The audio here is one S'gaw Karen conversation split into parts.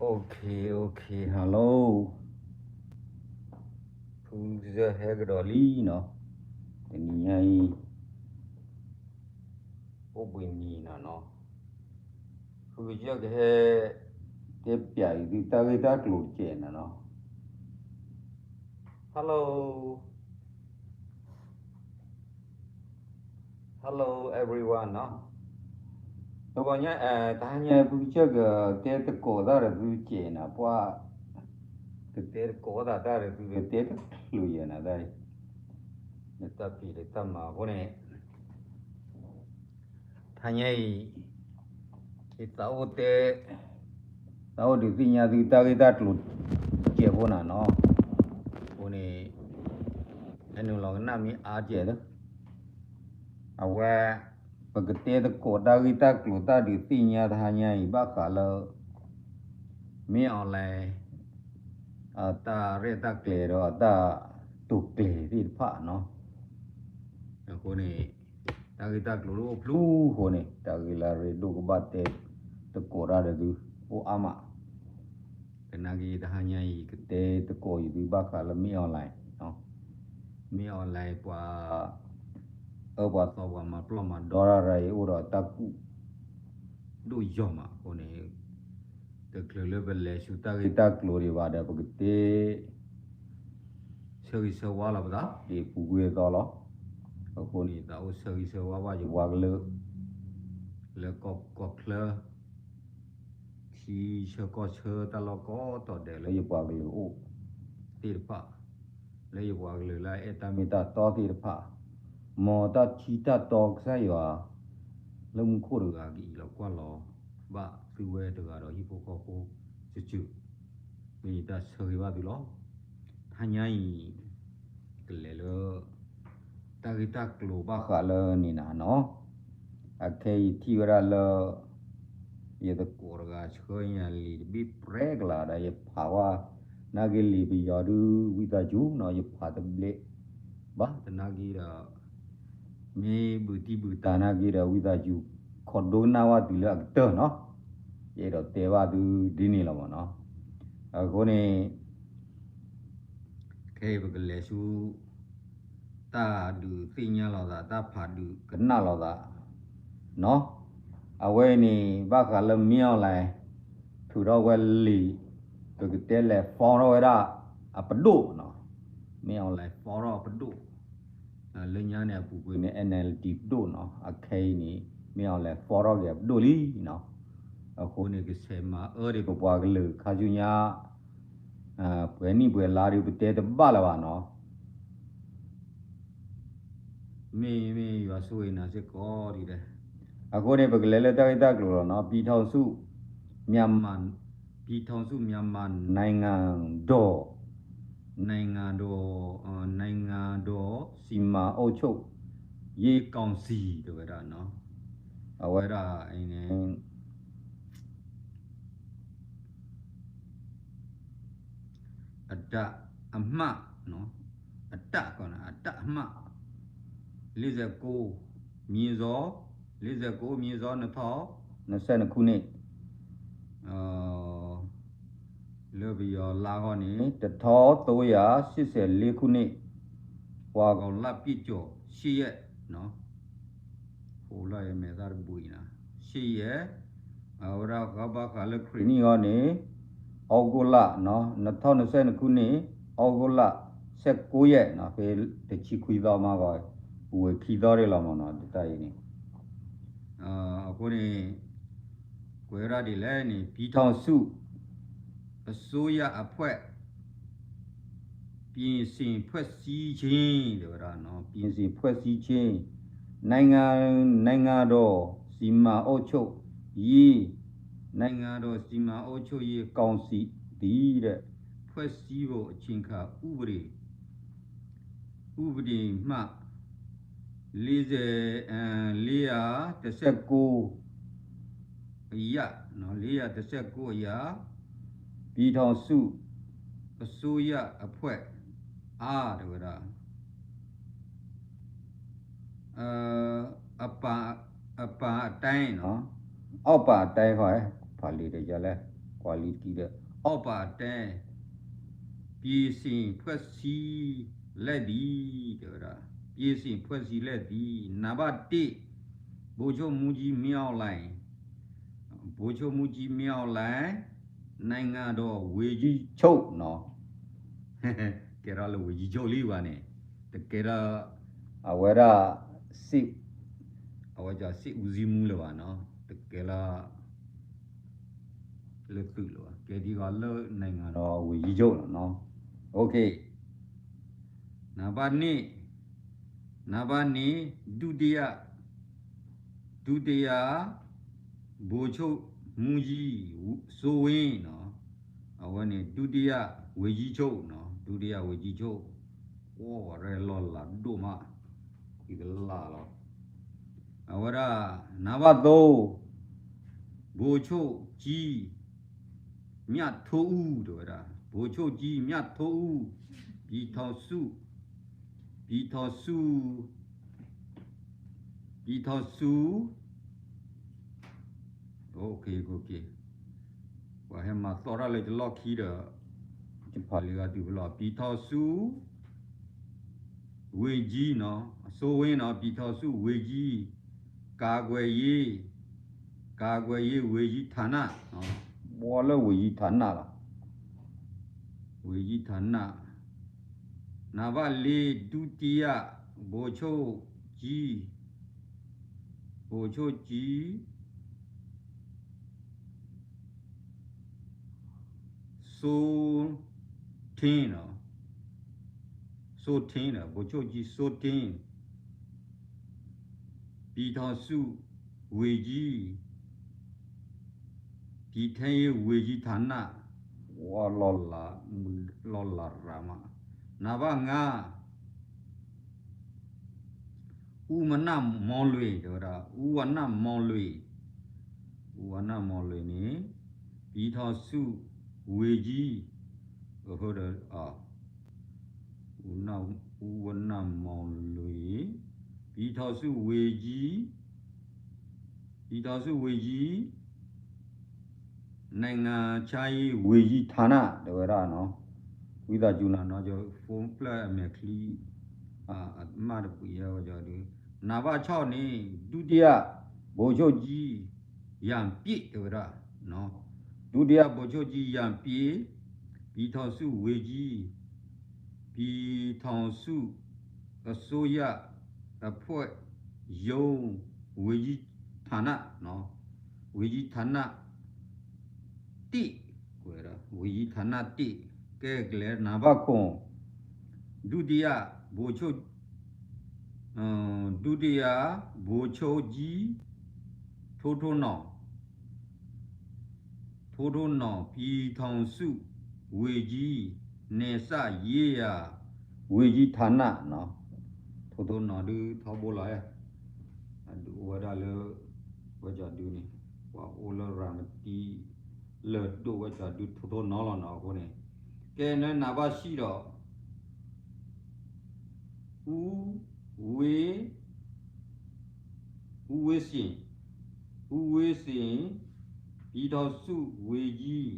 Okay, okay, hello. ဖုကစၢၢ်ဟဲကဒီးလံနီၤ, တနံၤညါအံၤ အိၣ်ဘှံးနံၤနီၤနီၤ, ဖုကစၢၢ်ကဟဲ တဲပျးအံၤသုတၢ်ဂ့ၢ်တၢ်ကျိၤတကဲးနီၤနီၤ. Hello, hello everyone နီၤ, တဂီၤညါ တဟါညါဖုကစၢၢ်က တဲသကိးသၣ်ဒီးသုတကဲးနီၤ, ပှၤ ကတဲသကိးသၣ်တၢ်ဒီးသု ကတဲတချုးယဲနီၤတၢ်အံၤ, နတၢ်ဖံးတၢ်မၤအဃိန့ၣ် တဟါညါအံၤ ယသးအိၣ်တဲ သးအိၣ်ဒုးသ့ၣ်ညါသုတၢ်ဂ့ၢ်တၢ်ကျိၤ ကဲးဖိနီၤနီၤ, အဃိန့ၣ် ဟဲနုာ်လီၤကနၣ်မ့ၢ်အါကဲးလၢ အဝဲ ပကတဲသကိးတၢ်ဂ့ၢ်တၢ်ကျိၤတၢ်ဒုးသ့ၣ်ညါတဟါညါအံၤ ဘၣ်ဃးလၢ မင်းအောင်လှိုင် အတၢ်ရဲၣ်တၢ်ကျဲၤဒီးအတၢ်တိာ်ကျဲၤသ့ၣ်တဖၣ်နီၤ. အဃိန့ၣ် တၢ်ဂ့ၢ်တၢ်ကျိၤလၢအိၣ်ဖျိအဃိန့ၣ် တၢ်ဂ့ၢ်လၢအရ့ဒိၣ်ကဘၣ်တဲသကိးတၢ်ဒီးသု အိၣ်အါမး သနာ်က့တဟါညါအံၤ ကတဲသကိးအံၤသုဘၣ်ဃးလၢ မင်းအောင်လှိုင် မင်းအောင်လှိုင် ပှၤအၢပှၤသီ ပှၤမၤပျီၢ်မၤဒီတၢ်ရၤအံၤ အိၣ်ဒီးတၢ်ကူၣ်ဒိၣ်ယီၤမးအဃိန့ၣ် တချုးလၢပလဲၤဆူတၢ်ဂ့ၢ်တၢ်ကျိၤဒံးဘၣ်ဒီး ပကတဲ ဆၢဂ့ၤဆၢဝါလီၤပသး ဒ်ပူၤကွံာ်အသိးလီၤ. အဃိန့ၣ် သးအိၣ်ဆၢဂ့ၤဆၢဝါဘၣ်ယပှၤကလုာ် လၢကီၢ်ချၢ ထံဆၢကီၢ်ဆၢတၢ်လီၢ်ကိးတီၤဒဲးလၢယပှၤကလုာ်အိၣ်သ့ၣ်တဖၣ်, လၢယပှၤကလုာ်လၢအအဲၣ်တၢ်မ့ၢ်တၢ်တီသ့ၣ်တဖၣ်, မ်တၢ်ထံတၢ်တီကစၢ်ယွၤ လၢမူခိၣ်တဂၤကအံးလီၤကွၢ်လီၤဘၣ်သုဝဲတဂၤဒီးဟံၣ်ဖိဃီဖိ စုာ်စုာ် မ့ၢ်ယတၢ်ဆၢဂ့ၤဘၣ်သုလီၤ. တဟါညါအံၤ ကလဲၤလၢ တၢ်ဂ့ၢ်တၢ်ကျိၤဘၣ်ဃးလၢန့ၣ်နၤနီၤ, အခဲအံၤထံၣ်ဝဲဒၣ်လၢ ယသကိးတဂၤဆှၢယၤလံာ်တဘ့ၣ်ပြဲကလၤဒီး ယဖးဝဲ နာ်က့လံာ်ပယီၤဒုး ဝံသးစူၤနီၤ ယဖးတဘျဲးဘၣ် သနာ်က့ဒီး မ့ၢ်ဘုးတံၢ်ဘုးတာ်နာ်က့ဒီး ဝံသးစူၤ ခိးဒိကနၣ်ဝဲတုၤလၢအကတၢၢ်နီၤ, ယအဲၣ်ဒိးတဲဘၣ်သုဒ်န့ၣ်လီၤမးနီၤ. အဃိန့ၣ် ခဲအံၤပကလဲၤဆူ တၢ်ဒုးသ့ၣ်ညါလိာ်သး တၢ်ဖးဒုးကနၣ်လိာ်သး နီၤ, အဝဲအံၤန့ၣ် ဘၣ်ဃးလၢ မင်းအောင်လှိုင် ထုးထီၣ်ဝဲလံာ် ပကတဲလဲၤ ฟ้อง ထီၣ်ဝဲဒၣ် အပဒိၣ်နီၤ, မင်းအောင်လှိုင် ฟ้อง ထီၣ်အပဒိၣ်, လၢညါန့ၣ်အပူၤကွံာ်န့ၣ် NLD ပဒိၣ်နီၤ, အခဲအံၤန့ၣ် မင်းအောင်လှိုင် ฟ้อง ထီၣ်က့ၤအပဒိၣ်လံနီၤ, အဃိန့ၣ် ကဆဲးမၤအၢဒံးပပှၤကလုာ်ခါဆူညါ ပှဲၤနံၣ်ပှဲၤလါဒုး ပတဲတဘၣ်လၢၤဘၣ်နီၤ. မ့ၢ်မ့ၢ်ယွၤဆိၣ်ဂ့ၤနၤစ့ၢ်ကီးဒ်လဲၣ်. အဃိန့ၣ် ပကလဲၤလၢတၢ်ဂ့ၢ်တၢ်ကျိၤလီၤနီၤ, ပြည်ထောင်စု မြန်မာ ပြည်ထောင်စု မြန်မာ နိုင်ငံတော် နိုင်ငံတော် နိုင်ငံတော် စီမံအုပ်ချုပ်ရေးကောင်စီ တဲဝဲဒၣ်နီၤ, အဝဲဒၣ်အံၤန့ၣ် အတၢ်အမှတ်, အတၢ်ကီးန့ၣ် အတၢ်အမှတ် လေးဆယ့်ကိုး မြေစော် လေးဆယ့်ကိုး မြေစော် နှစ်ထောင်နှစ်ဆယ့်နှစ်ခုနှစ်, လၢပယီၤလါဃီန့ၣ် တစ်ထောင်သုံးရာရှစ်ဆယ့်လေးခုနှစ်, ဝါကောင်လပြည့်ကျော် ရှစ်ရက်, ဟိလၢယမဲာ်သၣ်တဘှံးနၤ ရှစ်ရက်, အဝဲဒၣ်ဃီဘၣ်ဃးလၢခရံာ်နံၣ်ဃီန့ၣ် ဩဂုတ်လ နှစ်ထောင်နှစ်ဆယ့်နှစ်ခုနှစ် ဩဂုတ်လ ဆယ့်ကိုးရက်နီၤ, ဖဲတဆံခွံသီမးဂီၤ, ပူၤဝဲခံသီဒၣ်လီၤမးနီၤ, တၢ်အံၤန့ၣ် အဃိန့ၣ် ကွဲးဝဲဒၣ်ဒ်လဲၣ်န့ၣ် ပြည်ထောင်စု အစိုးရအဖွဲ့ ပြင်ဆင်ဖွဲ့စည်းခြင်း တဲဝဲဒၣ်နီၤ, ပြင်ဆင်ဖွဲ့စည်းခြင်း နိုင်ငံ နိုင်ငံတော်စီမံအုပ်ချုပ်ရေး နိုင်ငံတော်စီမံအုပ်ချုပ်ရေးကောင်စီ တည်တဲ့ ဖွဲ့စည်းပုံအခြေခံဥပဒေ ဥပဒေမှတ် လေးဆယ် အဲ လေးရာ တစ်ဆယ့်ကိုး အရ နော် လေးရာ တစ်ဆယ့်ကိုး အရ ပြည်ထောင်စုအစိုးရအဖွဲ့ အား တဲဝဲဒၣ် အ အပာ် အပာ်အတိုင်းနော် အောက်ပါအတိုင်း ဟဲ ဖးလံာ်တယလဲၣ် ပှၤလံတကံဒီး အီၣ်ပာ်တဲ ပြင်ဆင်ဖွဲ့စည်းလိုက်ပြီ တဲဝဲဒၣ် ပြင်ဆင်ဖွဲ့စည်းလိုက်ပြီ နံပါတ်တစ် ဗိုလ်ချုပ်မှူးကြီး မင်းအောင်လှိုင် ဗိုလ်ချုပ်မှူးကြီး မင်းအောင်လှိုင် နိုင်ငံတော်ဝန်ကြီးချုပ်နီၤ ကဲထီၣ်လၢ ဝန်ကြီးချုပ် လံဘၣ်န့ၣ် တကဲထီၣ် အဝဲဒၣ် စစ် အဝဲ စစ်ဦးစီးမှူး လၢၤဘၣ်နီၤ တကဲလၢ လၢသုးလၢၤဘၣ် ကဲထီၣ်လၢ နိုင်ငံတော်ဝန်ကြီးချုပ် လီၤနီၤ နံပါတ်နှစ် နံပါတ်နှစ် ဒုတိယ ဒုတိယ ဗိုလ်ချုပ်မှူးကြီး စိုးဝင်းနီၤ အဝဲန့ၣ် ဒုတိယ ဝန်ကြီးချုပ်နီၤ ဒုတိယ ဝန်ကြီးချုပ် အိၣ်ဝဲလီၢ်လၤဒိၣ်မး ကလၢ်လီၤ အဝဲဒၣ် နံပါတ်သုံး ဗိုလ်ချုပ်ကြီး မြထိုးဦး တဲဝဲဒၣ် ဗိုလ်ချုပ်ကြီး မြထိုးဦး ပြည်ထောင်စု ပြည်ထောင်စု ပြည်ထောင်စု ပှၤဟဲမၤသီၣ်တၢ်လၢယလီၢ်ခံဒီး ယဖးလံာ်ဂၤတုၤဖဲလီၤ ပြည်ထောင်စု ဝန်ကြီးနီၤ စိုးဝင်းနီၤ ပြည်ထောင်စု ဝန်ကြီး ကာကွယ်ရေး ကာကွယ်ရေး ဝန်ကြီးဌာန ဘီလၢ ဝန်ကြီးဌာန လီၤ ဝန်ကြီးဌာန နံပါတ်လေး ဒုတိယ ဗိုလ်ချုပ်ကြီး ဗိုလ်ချုပ်ကြီး စိုးထင်းနီၤ စိုးထင်းနီၤ ဗိုလ်ချုပ်ကြီး စိုးထင်း ပြည်ထောင်စု ဝန်ကြီး ပြည်ထဲရေး ဝန်ကြီးဌာန ဝါလီၤလး လီၤလးရၤမး နံပါတ်ငါး ဦးဝဏ္ဏမောင်လွင် တဲဝဲဒၣ် ဦးဝဏ္ဏမောင်လွင် ဦးဝဏ္ဏမောင်လွင်န့ၣ် ပြည်ထောင်စု ဝန်ကြီး အဟၢဒီး ဦးဝဏ္ဏမောင်လွင် ပြည်ထောင်စု ဝန်ကြီး ပြည်ထောင်စု ဝန်ကြီး နိုင်ငံခြားရေး ဝန်ကြီးဌာန တဲဝဲဒၣ်နီၤ ဝံသးစူၤနၤနီၤ ယ phone ပျဲၢ်အမဲာ်ချံ အမၢ်တပှဲၤဝဲဒၣ်ဒီး နံပါတ်ခြောက်န့ၣ် ဒုတိယ ဗိုလ်ချုပ်ကြီး ရန်ပြည့် တဲဝဲဒၣ် ဒုတိယ ဗိုလ်ချုပ်ကြီး ရန်ပြည့် ပြည်ထောင်စု ဝန်ကြီး ပြည်ထောင်စု အစိုးရအဖွဲ့ရုံး ဝန်ကြီးဌာန ဝန်ကြီးဌာန တစ် ဝန်ကြီးဌာနတစ် ကဲကလဲၤ နံပါတ်ခုနစ် ဒုတိယ ဗိုလ်ချုပ် ဒုတိယ ဗိုလ်ချုပ်ကြီး ထိထိနီၢ် ထိထိနီၢ် ပြည်ထောင်စု ဝန်ကြီး နယ်စပ်ရေးရာ ဝန်ကြီးဌာန ထိထိနီၢ်ဒုးထီဘိလီၤ အဒုးအိၣ်ဝဲဒၣ်လၢ ဝဲကၠီဒုန့ၣ် ပှၤအိၣ်လၢရၤမတံ လၢၢ်ဒိၣ်ဝဲကၠီဒု ထိထိနီၢ်လီၤနီၤ အဃိန့ၣ် ကဲနံပါတ်ရှစ်ဒီး ဦးဝေ ဦးဝေစိန် ဦးဝေစိန် ပြည်ထောင်စုဝန်ကြီး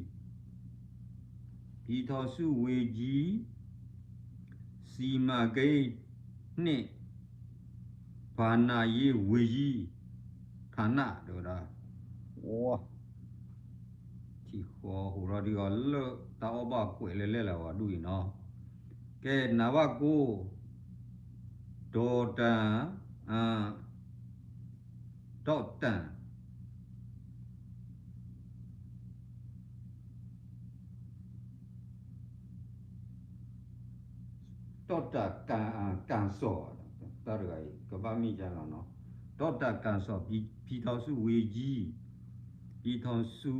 ပြည်ထောင်စုဝန်ကြီး စီမံကိန်းနှင့် ဘဏ္ဍာရေးဝန်ကြီးဌာန တဲဝဲဒၣ် ထံၣ်ဃီဟူးထီၣ်ဒုးအီၤလၢတၢ်အီၣ်ဘၣ်ကွဲးလဲၤလဲၤလၢၤဝဲဒၣ်အံၤနီၤ ကဲ နံပါတ်ကိုး ဒေါက်တာ ဒေါက်တာ ဒေါက်တာ ကံစော် တၢ်တဂၤအံၤ ကဘၣ်မ့ၢ်ယါလီၤနီၤ ဒေါက်တာ ကံစော် ပြည်ထောင်စုဝန်ကြီး ပြည်ထောင်စု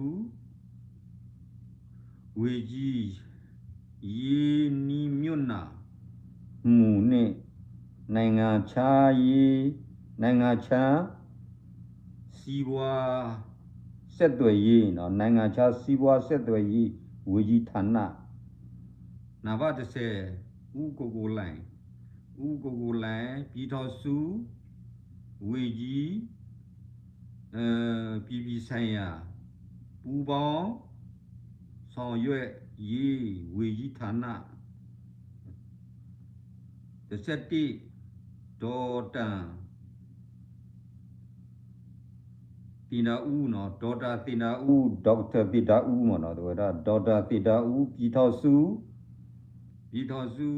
ဝန်ကြီး ရင်းနှီးမြှုပ်နှံမှုနှင့် နိုင်ငံခြားရေး နိုင်ငံခြား စီးပွားဆက်သွယ်ရေး နိုင်ငံခြားစီးပွားဆက်သွယ်ရေး ဝန်ကြီးဌာန နံပါတ်တစ်ဆယ် ဦးကိုကိုလှိုင် ဦးကိုကိုလှိုင် ပြည်ထောင်စုဝန်ကြီး အပြည်ပြည်ဆိုင်ရာပူးပေါင်း ဆောင်ရွက်ရေး ဝန်ကြီးဌာန, တဆယ့်တစ်, ဒေါက်တာ သင်ဒါအူနီၤ, ဒေါက်တာသင်ဒါအူ, ဒေါက်တာသင်ဒါအူမ့ၢ်နီၤ, တဝဲဒၣ် ဒေါက်တာသင်ဒါအူ, ပြည်ထောင်စု, ပြည်ထောင်စု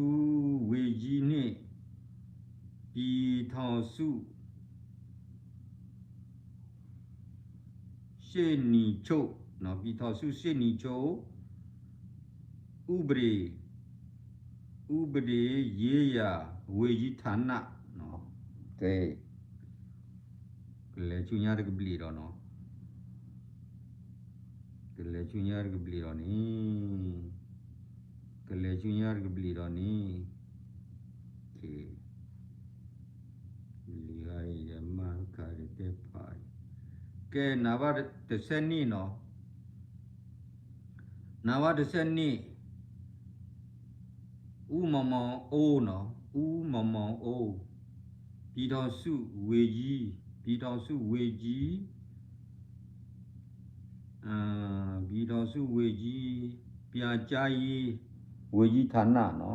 ဝန်ကြီးနှင့်, ပြည်ထောင်စု ရှေ့နေချုပ်, ပြည်ထောင်စု ရှေ့နေချုပ်, ဥပဒေ, ဥပဒေရေးရာ ဝန်ကြီးဌာန, ကဲ, ကလဲၤဆူညါတကဘျံးဒီးနီၤ, ကလဲၤဆူညါတကဘျံးဒီးန့ၣ်, ကလဲၤဆူညါတကဘျံးဒီးန့ၣ်, လံာ်ဂၤအံၤ ယမၤတခါဒီးတဲဖးအံၤ, ကဲ, နံပါတ်တစ်ဆယ့်နှစ်နီၤ, နံပါတ်တစ်ဆယ့်နှစ်, ဦးမောင်မောင်အိုးနီၤ, ဦးမောင်မောင်အိုး, ပြည်ထောင်စုဝန်ကြီး, ပြည်ထောင်စုဝန်ကြီး, ပြည်ထောင်စုဝန်ကြီး ပြန်ကြားရေး ဝန်ကြီးဌာနနီၤ,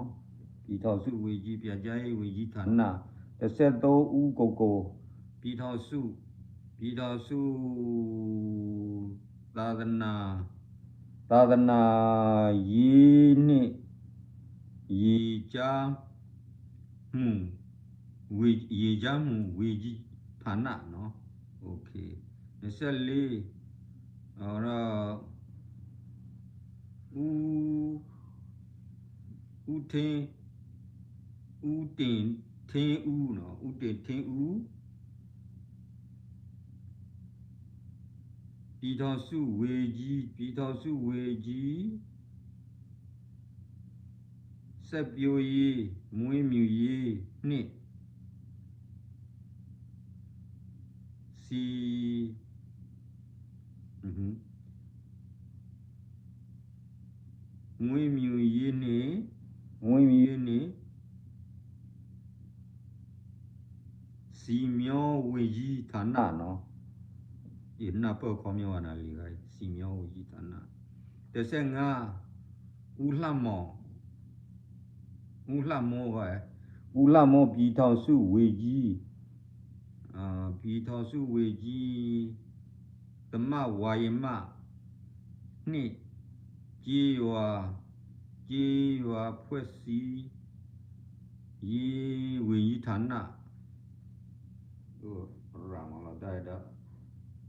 ပြည်ထောင်စု ဝန်ကြီး ပြန်ကြားရေး ဝန်ကြီးဌာန, တစ်ဆယ့်သုံး ဦးကိုကို, ပြည်ထောင်စု, ပြည်ထောင်စု သာသနာ, သာသနာရေးနှင့် ရေကြားမှု ရေကြားမှု ဝန်ကြီးဌာနနီၤ, နှစ်ဆယ့်လေး, ဦး, ဦးထင်း, ဦးတင်ထင်းဦးနီၤ, ဦးတင်ထင်းဦး, ပြည်ထောင်စုဝန်ကြီး, ပြည်ထောင်စုဝန်ကြီး စိုက်ပျိုးရေး, မွေးမြူရေးနှင့် စီမွေးမြူရေးနှင့်, မွေးမြူရေးနှင့် စည်မျော်ဝန်ကြီးဌာနနီၤ, ယနၢ်ပၢၢ်ခီပညီဘၣ်နၤလံ, စည်မျော်ဝန်ကြီးဌာန, တစ်ဆယ့်ငါး, ဦးလှမောင်, ဦးလှမောင်, ဦးလှမောင် ပြည်ထောင်စုဝန်ကြီး, ပြည်ထောင်စုဝန်ကြီး သမဝါယမနှင့် ကျေးရွာ, ကျေးရွာဖွဲ့စည်းရေး ဝန်ကြီးဌာန, ရၤမလီၤတၢ်ဒီး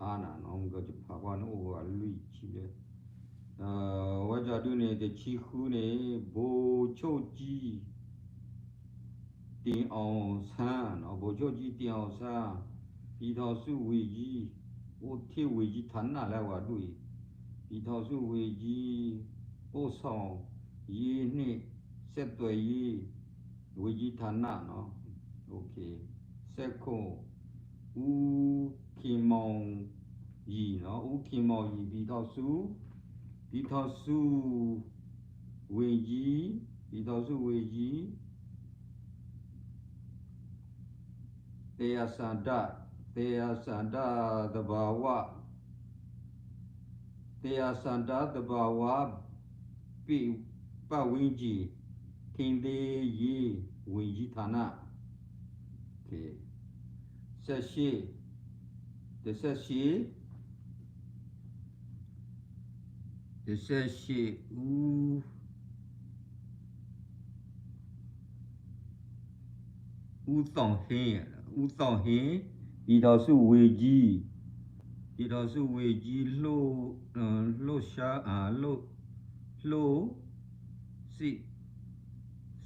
အါနၤနီၤ, မုၢ်ကီၢ်ယဖးကွၢ်န့ၣ်အိၣ်ဝဲလွံၢ်ဆံလၢ ဝဲကၠီဒုန့ၣ် တဆံဃုန့ၣ် ဗိုလ်ချုပ်ကြီး တင်အောင်စန်းနီၤ, ဗိုလ်ချုပ်ကြီး တင်အောင်စန်း, ပြည်ထောင်စုဝန်ကြီး, အိၣ်ထ့ၣ်ဝန်ကြီးဌာန လၢဝဲဒၣ်အံၤ, ပြည်ထောင်စုဝန်ကြီး ပို့ဆောင်ရေးနှင့် ဆက်သွယ်ရေး ဝန်ကြီးဌာနနီၤ, ဆယ့်ခုနစ်, ဦးခင်မောင်ရီနီၤ, ဦးခင်မောင်ရီ ပြည်ထောင်စု, ပြည်ထောင်စု ဝန်ကြီး, ပြည်ထောင်စုဝန်ကြီး သယံဇာတ, သယံဇာတသဘာဝ, သယံဇာတသဘာဝ ပတ်ဝန်းကျင် ထိန်းသိမ်းရေး ဝန်ကြီးဌာန, ဆယ့်ရှစ်, တစ်ဆယ့်ရှစ်, တစ်ဆယ့်ရှစ် ဦး ဦးသောင်းဟိန်း, ဦးသောင်းဟိန်း, ပြည်ထောင်စုဝန်ကြီး, ပြည်ထောင်စုဝန်ကြီး လှုပ်, လှုပ်ရှား, လှုပ်, လှုပ်စစ်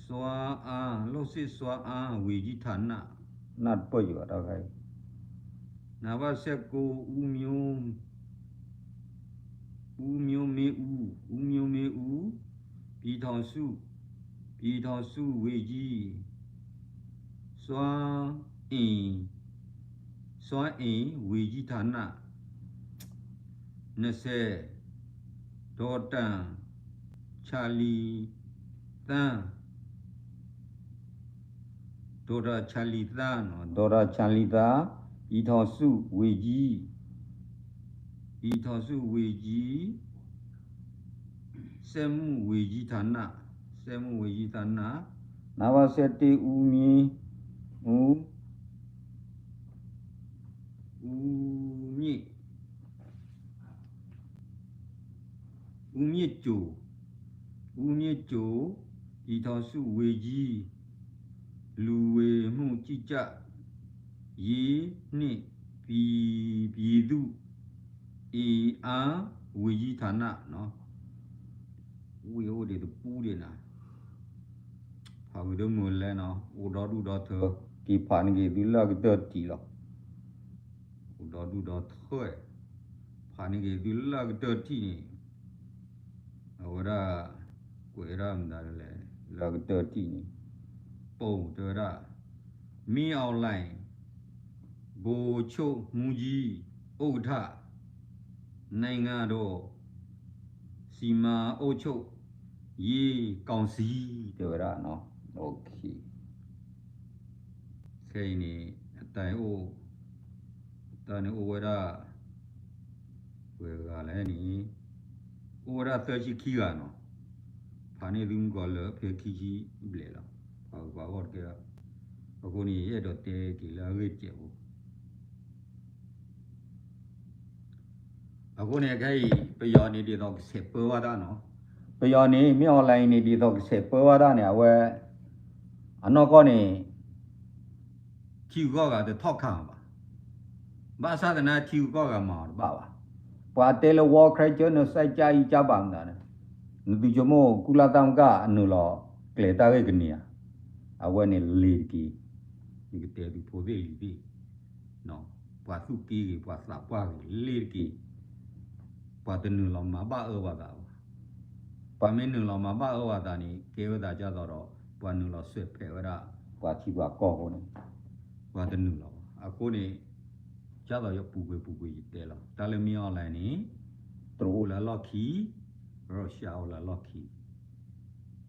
စွမ်းအား, လှုပ်စစ်စွမ်းအား ဝန်ကြီးဌာန, နၢ်တပၢၢ်ယံၤဘၣ်တခါအံၤ, နံပါတ်ဆယ့်ကိုး ဦးမျိုး ဦးမျိုးမင်းဦး, ဦးမျိုးမင်းဦး, ပြည်ထောင်စု, ပြည်ထောင်စုဝန်ကြီး စွမ်းအင်, စွမ်းအင် ဝန်ကြီးဌာန, နှစ်ဆယ့်, ဒေါက်တာ ချာလီသန်း, ဒေါက်တာ ချာလီသန်း, ဒေါက်တာ ချာလီသန်း, ပြည်ထောင်စုဝန်ကြီး, ပြည်ထောင်စုဝန်ကြီး, စက်မှုဝန်ကြီးဌာန, စက်မှုဝန်ကြီးဌာန, နဝစက်တစ် ဦးမြင့်, ဦး, ဦး, ဦးမြင့်ကျော်, ဦးမြင့်ကျော်, ပြည်ထောင်စုဝန်ကြီး, လူဝင်မှုကြီးကြပ်ရေးနှင့် ပြည်, ပြည်သူ့ အင်အား ဝန်ကြီးဌာနနီၤ, ဝ့ၢ်အိၣ်ဒံးတပူၤဒံးနၤ, ဖးဝံၤတမုာ်လဲၣ်နီၤ, အိၣ်ဒီဒူၣ်ဒီထၢ, က့ၤဖးန့ၢ်က့ၤသုလၢအကတၢၢ်တထံၣ်လီၤ, အိၣ်ဒီဒူၣ်ဒီထၢ, ဖးန့ၢ်က့ၤသုလၢအကတၢၢ်တထံၣ်န့ၣ် အဝဲဒၣ် ကွဲးဒၣ်မတၤလဲၣ်, လၢအကတၢၢ်တထံၣ်န့ၣ် ပိၣ်တဲဝဲဒၣ် မင်းအောင်လှိုင် ဗိုလ်ချုပ်မှူးကြီး ဥက္ကဋ္ဌ နိုင်ငံတော် စီမံအုပ်ချုပ်ရေးကောင်စီ တဲဝဲဒၣ်နီၤ, ခဲအံၤန့ၣ် အတၢ်အိၣ်, တၢ်န့ၣ်အိၣ်ဝဲဒၣ် ပှဲၤဂၤလဲၣ်န့ၣ်, အိၣ်ဝဲဒၣ်သၢဆံခံဂၤနီၤ, ဖးန့ၢ်သုမုၢ်ကီၤလၢဖဲခံဆံဘျဲၣ်လီၤ, ပှၤဂုၤပှၤဂီၢ်တကဲဘၣ်, အဃိန့ၣ် ယအဲၣ်ဒိးတဲက့ၤလၢအဂ့ၢ်တစဲးဖိ အဃိန့ၣ် ခဲအံၤ ပယီၤန့ၣ် ဒ်သိးကဆဲးပၢဝဲဒၣ်နီၤ, ပယီၤန့ၣ် မင်းအောင်လှိုင်န့ၣ် ဒ်သိးကဆဲးပၢဝဲဒၣ်န့ၣ် အဝဲ အနီၢ်ကီၢ်န့ၣ် ထံဂုၤကီၢ်ဂၤတထီၣ်ခးအီၤဘၣ်, ဘၣ်ဆၣ်သနာ်က့ ထံဂုၤကီၢ်ဂၤမၤအီၤတဘၣ်ဘၣ်, ပှၤတဲလၢ ဝီခဲကၢနၢ်စဲကၠါအံၤကၠါဘၣ်မနုၤန့ၣ်, နသုဆိကမိၣ် ကုလသမဂ္ဂအနုာ်လီၤကျဲၤတၢ်ဂ့ၢ်ကန့ၢ်ဧါ, အဝဲန့ၣ်လ့ၤတက့ၢ်, ယကတဲသုဖိသ့ၣ်လံၤသ့ၣ် ပှၤသူၣ်က့ဂ့ၤ ပှၤသးပှၢ်ဂ့ၤ လ့ၤတက့ၢ်, ပှၤတနုာ်လီၤမၤဘၣ်အၢဘၣ်သးဘၣ်, ပှၤမ့ၢ်နုာ်လီၤမၤဘၣ်အၢဘၣ်သးန့ၣ် ကဲဝဲသးဒ်သိးဒီး ပှၤနုာ်လီၤဆွဲးဖဲးဝဲဒၣ် ပှၤထံပှၤကီၢ်အဃိန့ၣ်, ပှၤတနုာ်လီၤဘၣ်, အဃိန့ၣ် ဒ်သိးယပူၤကွံာ်ပူၤကွံာ်ယတဲလီၤ, တၢ်လၢမင်းအောင်လှိုင်န့ၣ် တရူးအိၣ်လၢအလီၢ်ခံ, Russia အိၣ်လၢအလီၢ်ခံ,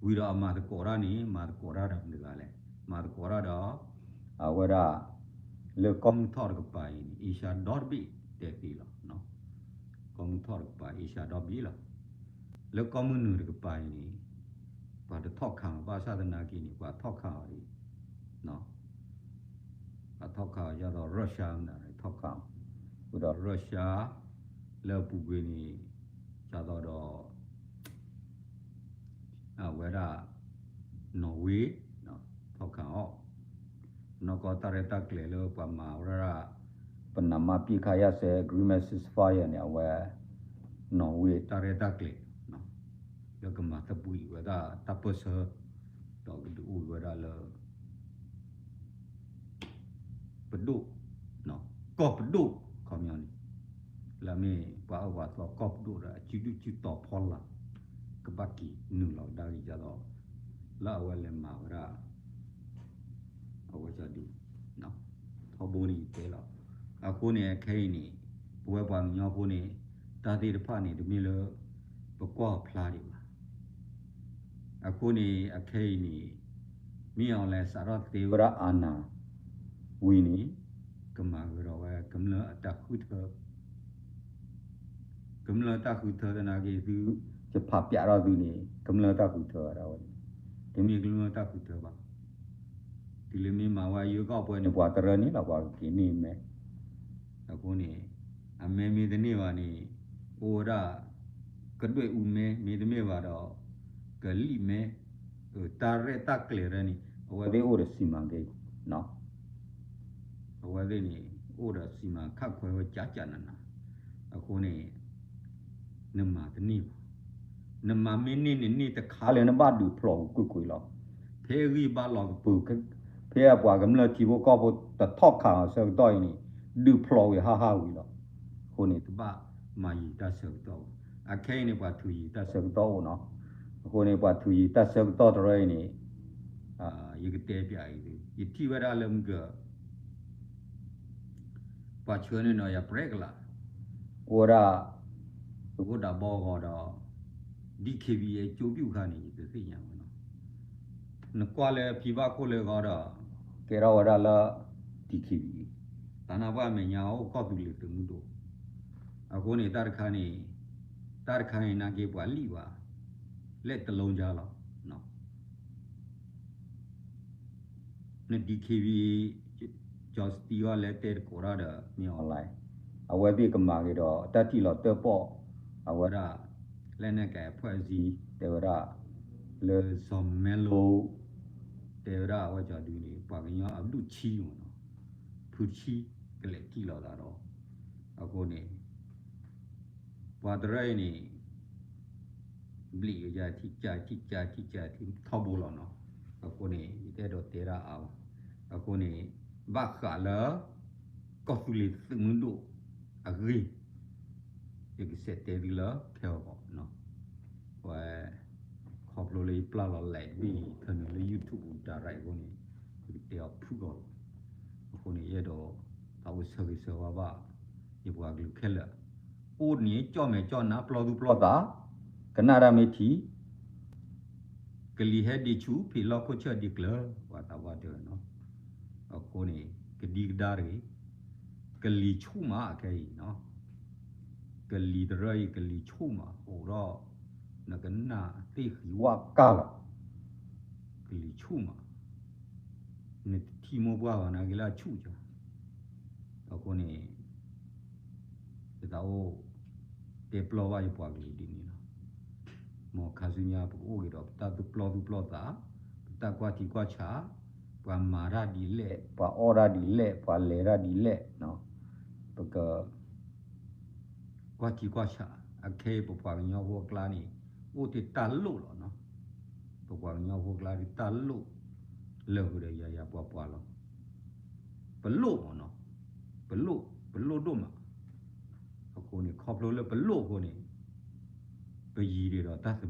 ဝံၤဒီးအမၤသကိးတၢ်န့ၣ် မၤသကိးတၢ်ဒီးမတၤတဂၤလဲၣ်, မၤသကိးတၢ်ဒီး အဝဲဒၣ် လၢကီၢ်မုၢ်ထီၣ်တကပၤအံၤန့ၣ် အ့ရှါဒီတဘ့ၣ်တဲသ့လီၤ, ကီၢ်မုၢ်ထီၣ်တကပၤ အ့ရှါဒီဘ့ၣ်လီၤ, လၢကီၢ်မုၢ်နုာ်တကပၤအံၤန့ၣ် ပှၤတထီၣ်ခးအီၤ ဘၣ်ဆၣ်သနာ်က့န့ၣ် ပှၤထီၣ်ခးအီၤဒ် ပှၤထီၣ်ခးအီၤဒ်သိး Russia မတၤထီၣ်ခးအီၤ, အဃိဒီး Russia လၢအပူၤကွံာ်န့ၣ် ဒ်သိးဒီး အဝဲဒၣ် Norway ထီၣ်ခးအီၤ, နီၢ်ကီၢ်တၢ်ရဲၣ်တၢ်ကျဲၤလၢပှၤမၤဝဲဒၣ် ပနမၤပစ်ခတ်ရပ်စဲ agreement ceasefire န့ၣ် အဝဲ Norway တၢ်ရဲၣ်တၢ်ကျဲၤ လၢကမၤသဘှံးဝဲဒၣ်တၢ်ပၢၢ်ဆၢ ဒီးကဒုးအိၣ်ဝဲဒၣ်လၢ ပဒိၣ်, ကီၢ်ပဒိၣ်ခီပညီန့ၣ် လၢအမ့ၢ်ပှၤအၢပှၤသီကီၢ်ပဒိၣ်ဒီးအစုဒုၣ်စုတီၤဖီလာ် ကဘၣ်က့ၤနုာ်လီၤကဒါက့ၤဒ်သိး လၢအဝဲလဲၤမၤဝဲဒၣ် အဝဲဒၣ်ဒုး ထီဘိန့ၣ်ယတဲလီၤ. အဃိန့ၣ် အခဲအံၤန့ၣ် ပဝဲပှၤကညီဖိန့ၣ် တၢ်သ့ၣ်တဖၣ်န့ၣ် တမ့ၢ်လၢ ပကွၢ်အီၤဖျါဒံးဘၣ်. အဃိန့ၣ် အခဲအံၤန့ၣ် မ့ၢ်အီၤလဲၤစးထီၣ်သ့ဝဲဒၣ် အာဏာ ဝံၤန့ၣ် ကမၤဂ့ၤထီၣ်ဝဲ ကမျၢၢ်အတၢ်ဃုထၢ ကမျၢၢ်တၢ်ဃုထၢသနာ်က့ သု ယဖးပျးထီၣ်သုန့ၣ် ကမျၢၢ်တၢ်ဃုထၢဒၣ်ဝဲန့ၣ် တမ့ၢ်ကမျၢၢ်တၢ်ဃုထၢဘၣ်. တုၤလၢမ့ၢ်မၤဝဲရွေးကောက်ပွဲန့ၣ် ပှၤတရၢန့ၣ်လီၤ ပှၤကက့ၤန့ၢ်မဲ. အဃိန့ၣ် အမဲမ့ၢ်တန့ၢ်ဘၣ်န့ၣ် အိၣ်ဝဲဒၣ် ကဒွဲၣ်အူမဲ မ့တမ့ၢ်ဘၣ်ဒီး ကလံၣ်မဲ တၢ်ရဲၣ်တၢ်ကျဲၤတၢ်န့ၣ် အဝဲသ့ၣ်အိၣ်ဒီးစီမံကိန်း အဝဲသ့ၣ်န့ၣ် အိၣ်ဒီးစီမံခန့်ခွဲဝဲ ကျကျနနၤ. အဃိန့ၣ် နမၤတန့ၢ်ဘၣ်. နမၤမ့ၢ်န့ၢ်န့ၣ် န့ၢ်တခါလၢနဘၣ်ဒုးဖျိးကွ့ၢ်ကွ့ၢ်လီၤ. ဖဲအဂံၢ်ဘါလီၤကပူၤ ဖဲအပှၤကမျၢၢ်ထံဖိကီၢ်ဖိတထီၣ်ခးအီၤဆၢကတီၢ်အံၤန့ၣ် ဒုးဖျိးဝံၤဟးဟးဝံၤလီၤ. အဃိန့ၣ် တဘၣ်မၤယံာ်တၢ်ဆၢကတီၢ်ဘၣ်. အခဲအံၤန့ၣ် ပှၤထုးယံာ်တၢ်ဆၢကတီၢ်အိၣ်နီၤ. အဃိန့ၣ် ပှၤထုးယံာ်တၢ်ဆၢကတီၢ်တရၢအံၤန့ၣ် ယကတဲပျးအံၤသု ယထံၣ်ဝဲဒၣ်လၢမုၢ်က ပှၤဆှၢန့ၢ်နီၤယၤပြဲကလး အိၣ်ဝဲဒၣ် သုးခိၣ်ဒးဘီအဂီၢ်ဒီး DKBA ကၠိပျူၢ်ခါန့ၣ် ယတသ့ၣ်ညါဝဲနီၤ. နကွၢ်လၢဖံဘၣ်ခိၣ်လၢအဂီၢ်ဒီး ကဲထီၣ်ဝဲဒၣ်လၢ DKBA သးနါပှၢ်အမဲာ်ညါအိၣ်ကီၢ်သူလ့ၤသုးမုၢ်ဒိၣ်. အဃိန့ၣ် တၢ်တခါန့ၣ် တၢ်တခါန့ၣ် နာ်က့ပှၤလံၣ်ဘၣ် လက်တစ်လုံးခြားလီၤ. န DKBA ကၠီၤစတံအီၤလဲၤတဲတကိးတၢ်ဒီး မ့ၢ် online အဝဲသ့ၣ်ကမၤက့ၤဒီးတၢ်ထံၣ်လီၤတၢၣ်ပီၣ် အဝဲဒၣ် လက်နက်ကိုင်အဖွဲ့အစည်း တဲဝဲဒၣ် လၢစီၤမဲလိ တဲဝဲဒၣ်အဝဲကၠီၤဒုန့ၣ် ပှၤကညီအဘျုးဆံမ့ၢ်နီၤ ဖုဆံကလဲၤထံၣ်လိာ်သးဒီး အဃိန့ၣ် ပှၤတရၢအံၤန့ၣ် ဘျံးကယၤထံကၢထံကၢထံကၢထံထီဘိလီၤနီၤ. အဃိန့ၣ် ယတအဲၣ်ဒိးတဲဒၣ်အါဘၣ်. အဃိန့ၣ် ဘၣ်ဃးလၢ ကီၢ်သူလ့ၤသုးမုၢ်ဒိၣ်အဂ့ၢ် ယကစးတဲသုလၢခဲအဂီၢ်နီၤ. ဝဲ ခီဖျိလၢယပျၢ်လီၤလဲးတဘ့ၣ်အံၤ ထၢနုာ်လၢ YouTube direct အဃိန့ၣ် ယကတဲအီၤဖုၣ်ကီးလီၤ. အဃိန့ၣ် ယအဲၣ်ဒိး သးအိၣ်ဆၢဂ့ၤဆၢဝါဘၣ် ယပှၤကလုာ်ခဲလၢာ် အိၣ်န့ၣ် ကၠီၣ်မဲာ်ကၠီၣ်နါပျီသူၣ်ပျီသး ကနၣ်တၢ်မ့ၢ်ထံ ကလံၤဟဲဒံးဆူၣ် ဖံးလီၢ်ခိၣ်ဆၢၣ်ဒံးကျၢၤ ပှၤသးပှၢ်တဲဝဲနီၤ. အဃိန့ၣ် ကဒံကဒါတဂ့ၤ ကလံၤဆူၣ်မးအခဲအံၤနီၤ. ကလံၤတရၢအံၤ ကလံၤဆူၣ်မး အိၣ်ဒီး နကနၣ်သ့ၣ်ဃံးဝၣ်ကၢ်လီၤ. ကလံၤဆူၣ်မး နတထံၣ်မိၢ်ပှၢ်ဘၣ်နာ်က့လၢအဆူၣ်ကၢ်. အဃိန့ၣ် ယသးအိၣ် တဲပျီဘၣ်ယပှၤကလုာ်ဒ်န့ၣ်လီၤ. မ်ခါဆူညါ ပကအိၣ်က့ၤဒီး ပတၢ်သူၣ်ပျီသူၣ်ပျီသး, ပတၢ်ကွၢ်ထံကွၢ်ဆး, ပှၤမၤတၢ်ဒ်လဲၣ်, ပှၤအီၣ်တၢ်ဒ်လဲၣ်, ပှၤလဲၤတၢ်ဒ်လဲၣ်, ပက ကွၢ်ထံကွၢ်ဆး, အခဲအံၤပပှၤကညီဖိအကျါန့ၣ် အိၣ်တ့ၢ်တၢ်လိၣ်လီၤနီၤ. ပပှၤကညီဖိအကျါဒ်တၢ်လိၣ် လၢာ်ဃုာ်ဒီးယၤယၤပှၤပှၤလီၤ. ပလိၣ်မးနီၤ, ပလိၣ်, ပလိၣ်ဒိၣ်မး. အဃိန့ၣ် ခီဖျိလၢပလိၣ်အဃိန့ၣ် ပယံၤဒံးဒီးတၢ်သဘျ့,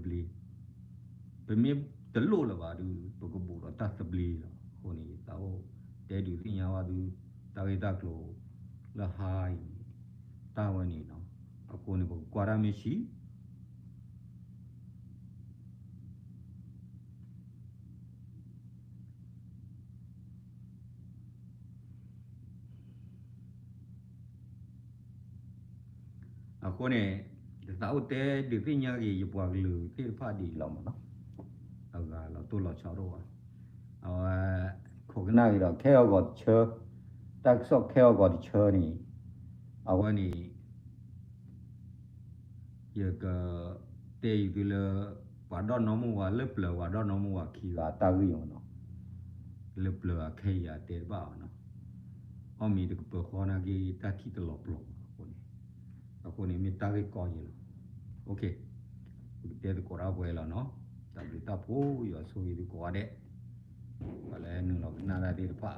ပမ့ၢ်တလိၣ်လၢၤဘၣ်ဒီး ပကဘူးဒီးတၢ်သဘျ့လီၤ. အဃိန့ၣ် ယသးအိၣ်တဲဒုးသ့ၣ်ညါဘၣ်သု တၢ်ဂ့ၢ်တၢ်ကျိၤလၢဟါအံၤန့ၣ် တၢ်ဝဲန့ၣ်နီၤ. အဃိန့ၣ် ပကကွၢ်တၢ်မ့ၢ်ဆံး အဃိန့ၣ် ယသးအိၣ်တဲဒုးသ့ၣ်ညါက့ၤ ယပှၤကလုာ်သ့ၣ်တဖၣ်ဒ်အံၤလီၤမးနီၤ. အဂၤလီၤတိၢ်လီၤဆီတအိၣ်ဘၣ်. အဝဲ ခိးကနၣ်က့ၤဒီးခဲအဂီၤတဆၢ, တၢ်ကစီၣ်ခဲအဂီၤတဆၢန့ၣ် အဝဲန့ၣ် ယကတဲအံၤသုလၢ ပှၤဒီနီၢ်မိၢ်ဝၤလၢပျၢၤ ပှၤဒီနီၢ်မိၢ်ဝၤခံဂၤတၢ်ဂ့ၢ်မးနီၤ. လၢပျၢၤအခဲအံၤယတဲတဘၣ်ဘၣ်နီၤ. အီၣ်မ့ၤတကပၤဃီနာ်က့ တၢ်ထံၣ်တလီၤပျီၤဘၣ်အဃိန့ၣ်, အဃိန့ၣ်မ့ၢ်တၢ်ဂ့ၢ်ကီယဲလီၤ. ပကတဲသကိးတၢ်ပှဲၤလီၤနီၤ. တၢ်ဘျုးတၢ်ဖှိၣ် ယွၤဆိၣ်ဂ့ၤသုကိးဂၤဒဲး, ပှၤလၢနုာ်လီၤကနၣ်တၢ်သ့ၣ်တဖၣ်